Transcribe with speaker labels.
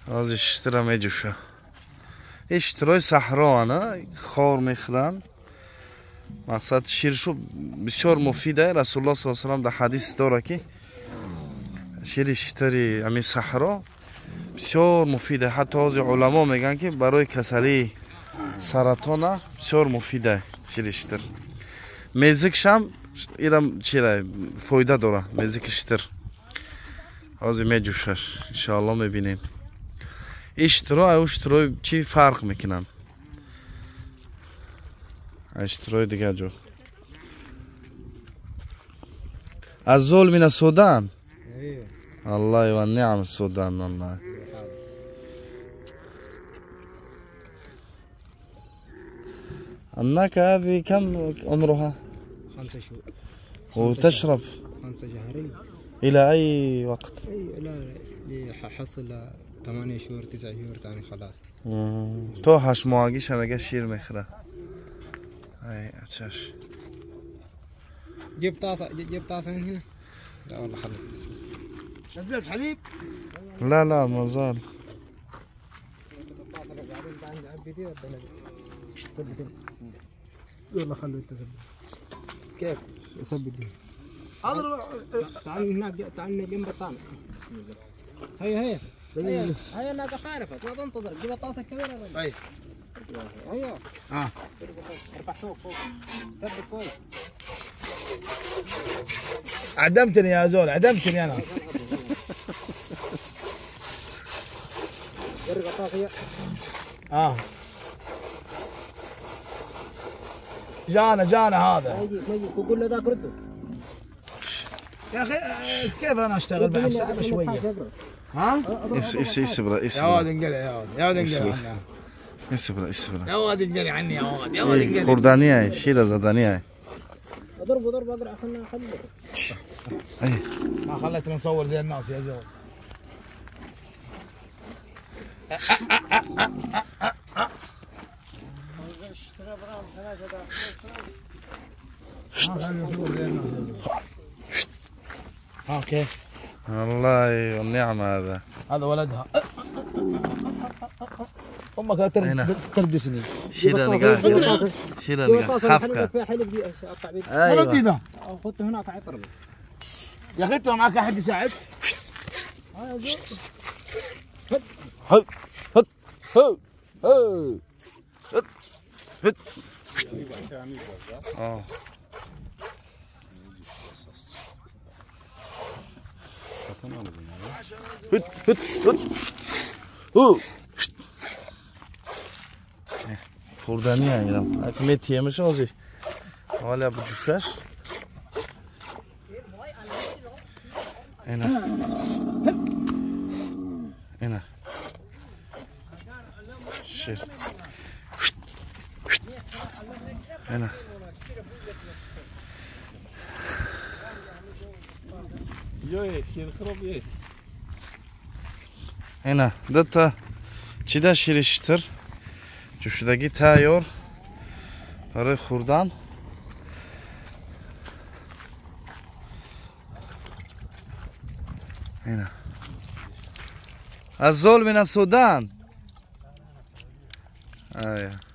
Speaker 1: ҳозир шитра меҷӯша. Ин шитрои саҳроана, хор мехӯранд. Мақсад ширшу бисёр муфида. Расулуллоҳ саллаллоҳу алайҳи васаллам дар ҳадис дора, ки шири шитри ами саҳро бисёр муфида. Ҳатто ҳозир уламо мегӯянд, ки барои касалии саратона бисёр муфида шири шитр. Мезикшам ирам чира фоида дора, мезики шитр. Ҳозир меҷӯшаш, иншоалло мебинем. Ин шитро аю шитрои чӣ фарқ мекунанд аз шитрои дигар ҷо? الزول من السودان.
Speaker 2: ايوه.
Speaker 1: الله ونعم السودان والله. الناقة هذه كم عمرها؟
Speaker 2: 5 شهور.
Speaker 1: وتشرب؟
Speaker 2: 5 شهرين.
Speaker 1: إلى أي وقت؟
Speaker 2: اي لا، حصل 8 شهور، 9 شهور ثاني خلاص.
Speaker 1: То ҳаштмоҳагиша мега шир мехӯра. Ай ачаш.
Speaker 2: جيب طاسة، جيب طاسة من هنا. لا والله خلاص.
Speaker 3: نزلت حليب؟
Speaker 1: لا لا، ما زال.
Speaker 2: الطاسة بعدين تعال عبي دي ولا ثبت؟ يلا خلوا انت ثبت.
Speaker 3: كيف؟
Speaker 2: ثبت دي.
Speaker 3: اضرب.
Speaker 2: تعال هناك، تعال جنب الطعم. هيا هيا هيا هيا، الناقة خالفت، ما تنتظر، جيب الطاسة الكبيرة.
Speaker 3: طيب.
Speaker 2: هيا.
Speaker 3: اه.
Speaker 2: ارفع فوق فوق، ثبت كويس.
Speaker 3: عدمتني يا زول، عدمتني انا.
Speaker 2: جرب الطاسة.
Speaker 3: اه، جانا جانا هذا.
Speaker 2: ما يجي ما يجي، قول له ذاك رده.
Speaker 3: يا اخي كيف انا اشتغل معك؟ صعبه شويه، ها؟
Speaker 1: اس اس اصبر.
Speaker 3: يا واد.
Speaker 1: اصبر.
Speaker 3: انقلع يا واد، يا واد انقلع عني.
Speaker 1: اصبر اصبر.
Speaker 3: يا واد انقلع عني، يا واد يا واد انقلع.
Speaker 1: خوردانیه، شیر زدانیه.
Speaker 2: اضربه ضربه اقرع، خلنا خليه.
Speaker 1: اي.
Speaker 3: ما خلتنا نصور زي الناس يا زول. ما خلينا نصور زي الناس يا زول. ها كيف؟
Speaker 1: والله والنعم هذا.
Speaker 3: هذا ولدها، امك لا
Speaker 1: هنا.
Speaker 3: تردسني.
Speaker 1: شیر نگاه، شیر نگاه خفقه.
Speaker 2: فيها حليب دي اقطع بيدي.
Speaker 3: ايوه
Speaker 1: ايوه.
Speaker 3: ذا.
Speaker 2: خذته هناك عطر.
Speaker 3: يا اخي انت معك احد يساعد؟
Speaker 1: هو هو هو هو هت هت اه هت هت هت هو. хӯрданӣ инам як метиемаш ҳозир ҳоля буҷӯшаш ина ина шир ина. Ина дута чида шири шитр ҷӯшидагӣ тайёр барои хӯрдан. Ина الزول من السودان. ايوه.